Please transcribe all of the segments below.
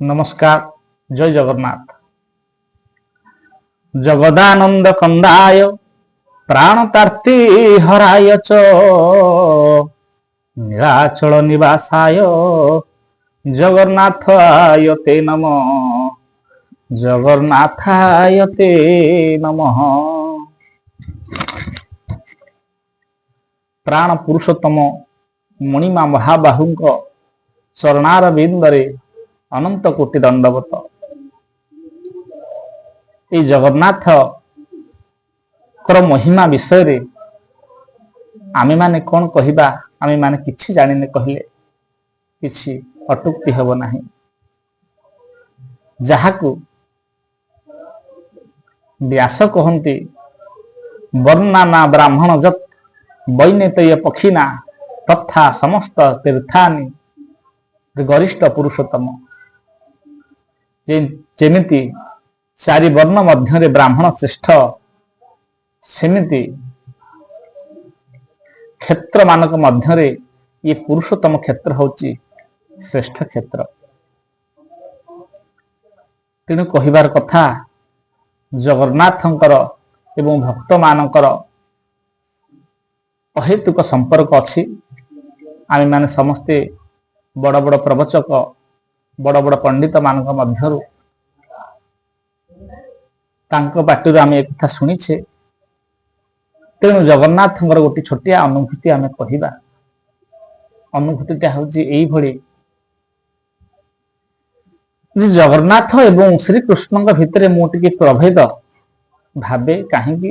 ନମସ୍କାର, ଜୟ ଜଗନ୍ନାଥ। ଜଗଦାନନ୍ଦ କନ୍ଦାୟ ପ୍ରାଣତାର୍ତି ହରାୟ ଚ ନୀଳାଚଳ ନିବାସାୟ ଜଗନ୍ନାଥାୟ ତେ ନମ, ଜଗନ୍ନାଥାୟ ତେ ନମଃ। ପ୍ରାଣ ପୁରୁଷୋତ୍ତମ ମଣିମା ମହାବାହୁଙ୍କ ଚରଣାର ବିନ୍ଦରେ ଅନନ୍ତ କୋଟି ଦଣ୍ଡବତ। ଏଇ ଜଗନ୍ନାଥଙ୍କର ମହିମା ବିଷୟରେ ଆମେମାନେ କଣ କହିବା? ଆମେମାନେ କିଛି ଜାଣିନେ କହିଲେ କିଛି ଅତ୍ୟୁକ୍ତି ହେବ ନାହିଁ। ଯାହାକୁ ବ୍ୟାସ କହନ୍ତି, ବର୍ଣ୍ଣନା ବ୍ରାହ୍ମଣ ଯତ୍ ବୈନତେୟ ପକ୍ଷିନା ତଥା ସମସ୍ତ ତୀର୍ଥାନି ଗରିଷ୍ଠ ପୁରୁଷୋତ୍ତମ। ଯେମିତି ଚାରି ବର୍ଣ୍ଣ ମଧ୍ୟରେ ବ୍ରାହ୍ମଣ ଶ୍ରେଷ୍ଠ, ସେମିତି କ୍ଷେତ୍ର ମାନଙ୍କ ମଧ୍ୟରେ ଇଏ ପୁରୁଷୋତ୍ତମ କ୍ଷେତ୍ର ହଉଛି ଶ୍ରେଷ୍ଠ କ୍ଷେତ୍ର। ତେଣୁ କହିବାର କଥା, ଜଗନ୍ନାଥଙ୍କର ଏବଂ ଭକ୍ତମାନଙ୍କର ଅହେତୁକ ସମ୍ପର୍କ ଅଛି। ଆମେମାନେ ସମସ୍ତେ ବଡ଼ ବଡ଼ ପ୍ରବଚକ, ବଡ଼ ବଡ଼ ପଣ୍ଡିତ ମାନଙ୍କ ମଧ୍ୟରୁ ତାଙ୍କ ପାଟିରୁ ଆମେ ଏକଥା ଶୁଣିଛେ। ତେଣୁ ଜଗନ୍ନାଥଙ୍କର ଗୋଟେ ଛୋଟିଆ ଅନୁଭୂତି ଆମେ କହିବା। ଅନୁଭୂତିଟା ହେଉଛି ଏଇଭଳି ଯେ ଜଗନ୍ନାଥ ଏବଂ ଶ୍ରୀକୃଷ୍ଣଙ୍କ ଭିତରେ ମୁଁ ଟିକେ ପ୍ରଭେଦ ଭାବେ। କାହିଁକି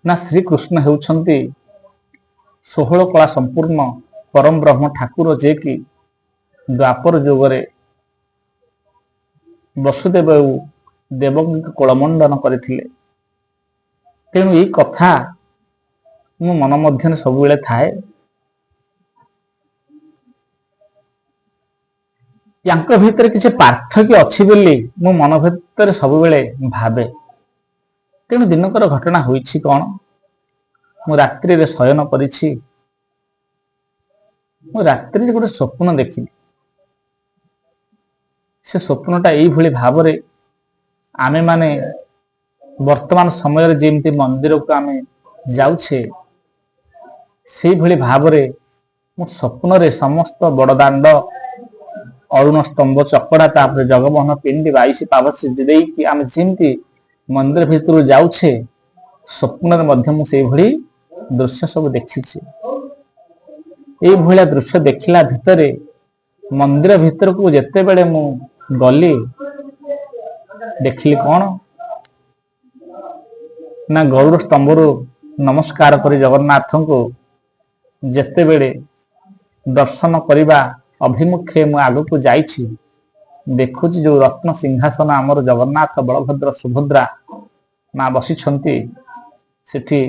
ନା ଶ୍ରୀକୃଷ୍ଣ ହେଉଛନ୍ତି 16 କଳା ସମ୍ପୂର୍ଣ୍ଣ ପରମ ବ୍ରହ୍ମ ଠାକୁର, ଯେ କି ଦ୍ୱାପର ଯୁଗରେ ବସୁଦେବ ଦେବକୀଙ୍କ କୋଳମଣ୍ଡନ କରିଥିଲେ। ତେଣୁ ଏଇ କଥା ମୋ ମନ ମଧ୍ୟରେ ସବୁବେଳେ ଥାଏ। ୟାଙ୍କ ଭିତରେ କିଛି ପାର୍ଥକ୍ୟ ଅଛି ବୋଲି ମୋ ମନ ଭିତରେ ସବୁବେଳେ ଭାବେ। ତେଣୁ ଦିନକର ଘଟଣା ହୋଇଛି କଣ, ମୁଁ ରାତ୍ରିରେ ଶୟନ କରିଛି। ମୁଁ ରାତ୍ରିରେ ଗୋଟେ ସ୍ୱପ୍ନ ଦେଖିଲି। ସେ ସ୍ୱପ୍ନଟା ଏଇଭଳି ଭାବରେ, ଆମେମାନେ ବର୍ତ୍ତମାନ ସମୟରେ ଯେମିତି ମନ୍ଦିରକୁ ଆମେ ଯାଉଛେ, ସେଇଭଳି ଭାବରେ ମୁଁ ସ୍ୱପ୍ନରେ ସମସ୍ତ ବଡ଼ଦାଣ୍ଡ, ଅରୁଣ ସ୍ତମ୍ଭ ଚକଡ଼ା, ତାପରେ ଜଗମୋହନ ପିଣ୍ଡି, 22 ପାବଚ୍ଛ ଦେଇକି ଆମେ ଯେମିତି ମନ୍ଦିର ଭିତରୁ ଯାଉଛେ, ସ୍ୱପ୍ନରେ ମଧ୍ୟ ମୁଁ ସେଇଭଳି ଦୃଶ୍ୟ ସବୁ ଦେଖିଛି। ଏଇଭଳିଆ ଦୃଶ୍ୟ ଦେଖିଲା ଭିତରେ ମନ୍ଦିର ଭିତରକୁ ଯେତେବେଳେ ମୁଁ ଗଲି, ଦେଖିଲି କଣ ନା ଗରୁଡ଼ ସ୍ତମ୍ଭରୁ ନମସ୍କାର କରି ଜଗନ୍ନାଥଙ୍କୁ ଯେତେବେଳେ ଦର୍ଶନ କରିବା ଅଭିମୁଖେ ମୁଁ ଆଗକୁ ଯାଇଛି, ଦେଖୁଛି ଯୋଉ ରତ୍ନ ସିଂହାସନ ଆମର ଜଗନ୍ନାଥ, ବଳଭଦ୍ର, ସୁଭଦ୍ରା ମା ବସିଛନ୍ତି, ସେଠି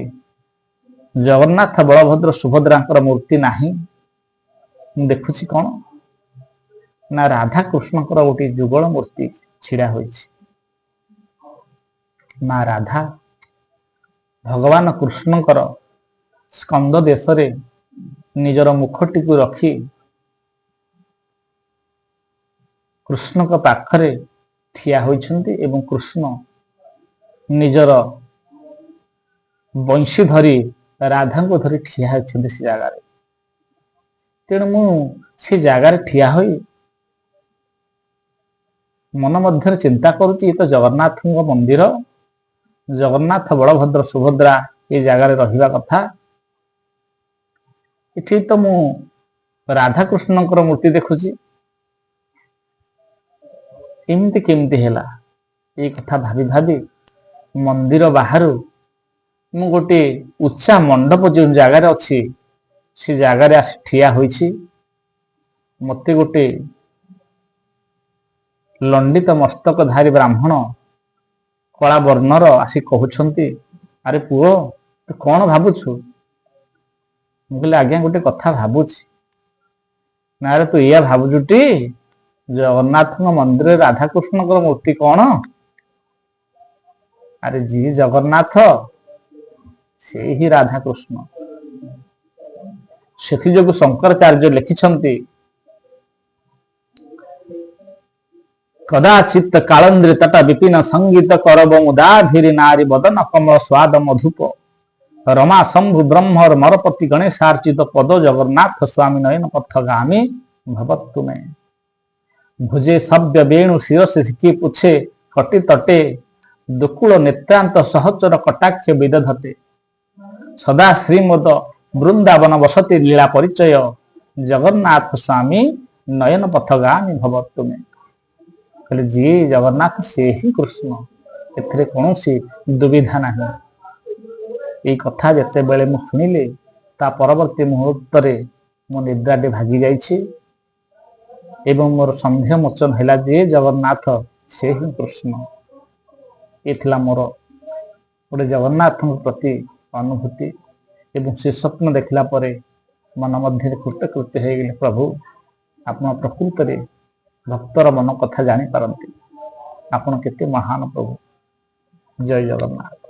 ଜଗନ୍ନାଥ, ବଳଭଦ୍ର, ସୁଭଦ୍ରାଙ୍କର ମୂର୍ତ୍ତି ନାହିଁ। ମୁଁ ଦେଖୁଛି କଣ ନା ରାଧା କୃଷ୍ଣଙ୍କର ଗୋଟିଏ ଯୁଗଳ ମୂର୍ତ୍ତି ଛିଡା ହୋଇଛି। ମା ରାଧା ଭଗବାନ କୃଷ୍ଣଙ୍କର ସ୍କନ୍ଦ ଦେଶରେ ନିଜର ମୁଖଟିକୁ ରଖି କୃଷ୍ଣଙ୍କ ପାଖରେ ଠିଆ ହୋଇଛନ୍ତି ଏବଂ କୃଷ୍ଣ ନିଜର ବଂଶୀ ଧରି ରାଧାଙ୍କୁ ଧରି ଠିଆ ହୋଇଛନ୍ତି ସେ ଜାଗାରେ। ତେଣୁ ମୁଁ ସେ ଜାଗାରେ ଠିଆ ହୋଇ ମନ ମଧ୍ୟରେ ଚିନ୍ତା କରୁଛି, ଇଏ ତ ଜଗନ୍ନାଥଙ୍କ ମନ୍ଦିର, ଜଗନ୍ନାଥ, ବଳଭଦ୍ର, ସୁଭଦ୍ରା ଏ ଜାଗାରେ ରହିବା କଥା। ଏଠି ତ ମୁଁ ରାଧାକୃଷ୍ଣଙ୍କର ମୂର୍ତ୍ତି ଦେଖୁଛି, ଏମିତି କେମିତି ହେଲା? ଏଇ କଥା ଭାବି ଭାବି ମନ୍ଦିର ବାହାରୁ ମୁଁ ଗୋଟିଏ ଉଚ୍ଚା ମଣ୍ଡପ ଯେଉଁ ଜାଗାରେ ଅଛି, ସେ ଜାଗାରେ ଆସି ଠିଆ ହୋଇଛି। ମତେ ଗୋଟେ ଲଣ୍ଡିତ ମସ୍ତକଧାରୀ ବ୍ରାହ୍ମଣ କଳା ବର୍ଣ୍ଣର ଆସି କହୁଛନ୍ତି, "ଆରେ ପୁଅ, ତୁ କଣ ଭାବୁଛୁ?" ମୁଁ କହିଲି, "ଆଜ୍ଞା, ଗୋଟେ କଥା ଭାବୁଛି।" "ନା ଆରେ, ତୁ ଏଇଆ ଭାବୁଛୁଟି, ଜଗନ୍ନାଥଙ୍କ ମନ୍ଦିରରେ ରାଧାକୃଷ୍ଣଙ୍କର ମୂର୍ତ୍ତି କଣ? ଆରେ, ଯିଏ ଜଗନ୍ନାଥ ସେ ହିଁ ରାଧାକୃଷ୍ଣ।" ସେଥିଯୋଗୁଁ ଶଙ୍କରାଚାର୍ଯ୍ୟ ଲେଖିଛନ୍ତି, କଦାଚିତ କାଳନ୍ଦ୍ରୀ ତଟ ବିପିନ ସଙ୍ଗୀତ କରବ ମୁଦାଭିରି ନାରୀ ବଦନ କମଳ ସ୍ୱାଦ ମଧୁପ ରମା ଶମ୍ଭୁ ବ୍ରହ୍ମର ମରପତି ଗଣେଶାର୍ଚିତ ପଦ ଜଗନ୍ନାଥ ସ୍ୱାମୀ ନୟନ ପଥଗାମୀ ଭବତୁ ମେ। ଭୁଜେ ସବ୍ୟ ବେଣୁ ଶିରସେ ଶିଖି ପୁଛେ କଟି ତଟେ ଦୁକୁଳ ନେତ୍ରାନ୍ତ ସହଚର କଟାକ୍ଷ ବିଦଧତେ। ସଦା ଶ୍ରୀମଦ ବୃନ୍ଦାବନ ବସତି ଲୀଳା ପରିଚୟ ଜଗନ୍ନାଥ ସ୍ୱାମୀ ନୟନ ପଥଗାମୀ ଭବତୁ ମେ। କହିଲେ, ଯିଏ ଜଗନ୍ନାଥ ସେ ହିଁ କୃଷ୍ଣ, ଏଥିରେ କୌଣସି ଦୁବିଧା ନାହିଁ। ଏଇ କଥା ଯେତେବେଳେ ମୁଁ ଶୁଣିଲି, ତା ପରବର୍ତ୍ତୀ ମୁହୂର୍ତ୍ତରେ ମୋ ନିଦ୍ରାଟି ଭାଗି ଯାଇଛି ଏବଂ ମୋର ସନ୍ଦେହ ମୋଚନ ହେଲା ଯେ ଜଗନ୍ନାଥ ସେ ହିଁ କୃଷ୍ଣ। ଏ ଥିଲା ମୋର ଗୋଟେ ଜଗନ୍ନାଥଙ୍କ ପ୍ରତି ଅନୁଭୂତି ଏବଂ ସେ ସ୍ୱପ୍ନ ଦେଖିଲା ପରେ ମନ ମଧ୍ୟରେ କୃତକୃତ୍ୟ ହେଇଗଲେ। ପ୍ରଭୁ, ଆପଣ ପ୍ରକୃତରେ ଭକ୍ତର ମନ କଥା ଜାଣିପାରନ୍ତି। ଆପଣ କେତେ ମହାନ ପ୍ରଭୁ। ଜୟ ଜଗନ୍ନାଥ।